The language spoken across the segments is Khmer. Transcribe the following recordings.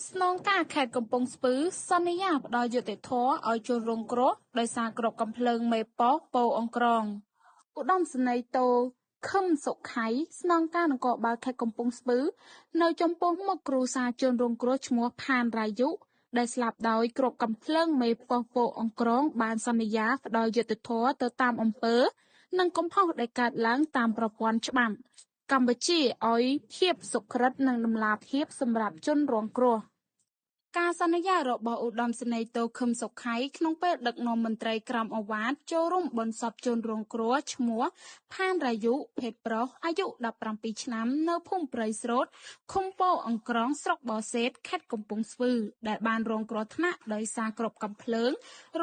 ស្នងការខេត្តកំពង់ស្ពឺសន្យាផ្ដល់យុត្តិធម៌ឲ្យជនរងគ្រោះដោយសារគ្រាប់កាំភ្លើងមេប៉ុស្តិ៍ពោធិ៍អង្ក្រង។ ឧត្តមសេនីយ៍ទោ ឃឹម សុខៃ ស្នងការនគរបាលខេត្តកំពង់ស្ពឺ នៅចំពោះមុខគ្រួសារជនរងគ្រោះឈ្មោះ ផាន រ៉ាយុ ដែលស្លាប់ដោយគ្រាប់កាំភ្លើងមេប៉ុស្តិ៍ពោធិ៍អង្ក្រងបានសន្យាផ្ដល់យុត្តិធម៌ទៅតាមអំពើ និងកំហុសដែលកើតឡើងតាមប្រព័ន្ធច្បាប់កម្ពុជាឲ្យភាពសុក្រឹតនិងតម្លាភាពសម្រាប់ជនរងគ្រោះ។ ការសន្យារបស់ឧត្តមសេនីយ៍ទោ ឃឹម សុខៃ ក្នុងពេលដឹកនាំមន្ត្រីក្រោមឱវាទចូលរួមបុណ្យសពជនរងគ្រោះឈ្មោះ ផាន រ៉ាយុ ភេទប្រុស អាយុ ១៧ ឆ្នាំ នៅភូមិព្រៃស្រូត ឃុំពោធិ៍អង្ក្រង ស្រុកបរសេដ្ឋ ខេត្តកំពង់ស្ពឺ ដែលបានរងគ្រោះថ្នាក់ដោយសារគ្រាប់កាំភ្លើង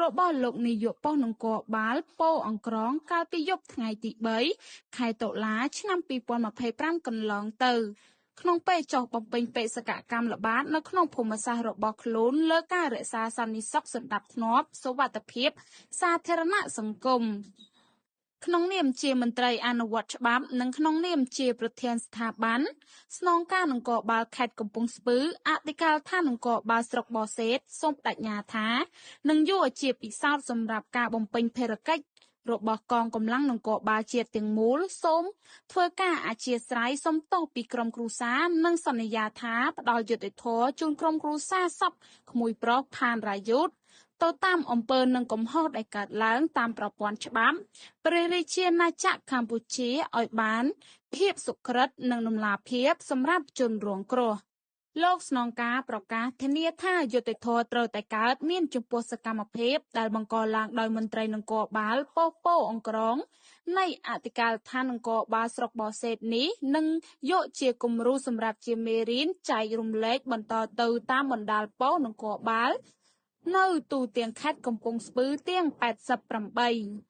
របស់លោកនាយកប៉ុស្តិ៍នគរបាលពោធិ៍អង្ក្រង កាលពីយប់ថ្ងៃទី៣ ខែតុលា ឆ្នាំ២០២៥ កន្លងទៅ ក្នុងពេលចុះបំពេញបេសកកម្មល្បាតនៅក្នុងភូមិសាស្ត្ររបស់ខ្លួនលើការរក្សាសន្តិសុខសណ្ដាប់ធ្នាប់សុវត្ថិភាពសាធារណៈសង្គម។ ក្នុងនាមជាមន្ត្រីអនុវត្តច្បាប់ និងក្នុងនាមជាប្រធានស្ថាប័ន ស្នងការនគរបាលខេត្តកំពង់ស្ពឺ អធិការដ្ឋាននគរបាលស្រុកបរសេដ្ឋ សូមប្ដេជ្ញាថា នឹងយកជាពិសោធន៍សម្រាប់ការបំពេញភារកិច្ចរបស់កងកម្លាំងនគរបាលជាតិទាំងមូល សូមធ្វើការអធ្យាស្រ័យសុំទោសពីក្រុមគ្រួសារ និងសន្យាថាផ្ដល់យុត្តិធម៌ជូនក្រុមគ្រួសារសពក្មួយប្រុស ផាន រ៉ាយូត ទៅតាមអំពើនិងកំហុសដែលកើតឡើងតាមប្រព័ន្ធច្បាប់ព្រះរាជាណាចក្រកម្ពុជាឲ្យបានភាពសុក្រឹតនិងតម្លាភាពសម្រាប់ជនរងគ្រោះ។ លោកស្នងការប្រកាសធានាថាយុត្តិធម៌ត្រូវតែកើតមានចំពោះសកម្មភាពដែលបង្កឡើងដោយមន្ត្រីនគរបាលប៉ុស្តិ៍ពោធិ៍អង្ក្រងនៃអធិការដ្ឋាននគរបាលស្រុកបរសេដ្ឋនេះ និងយកជាគំរូសម្រាប់ជាមេរៀនចែករំលែកបន្តទៅតាមបណ្ដាប៉ុស្តិ៍នគរបាលនៅទូទាំងខេត្តកំពង់ស្ពឺទាំង ៨៨។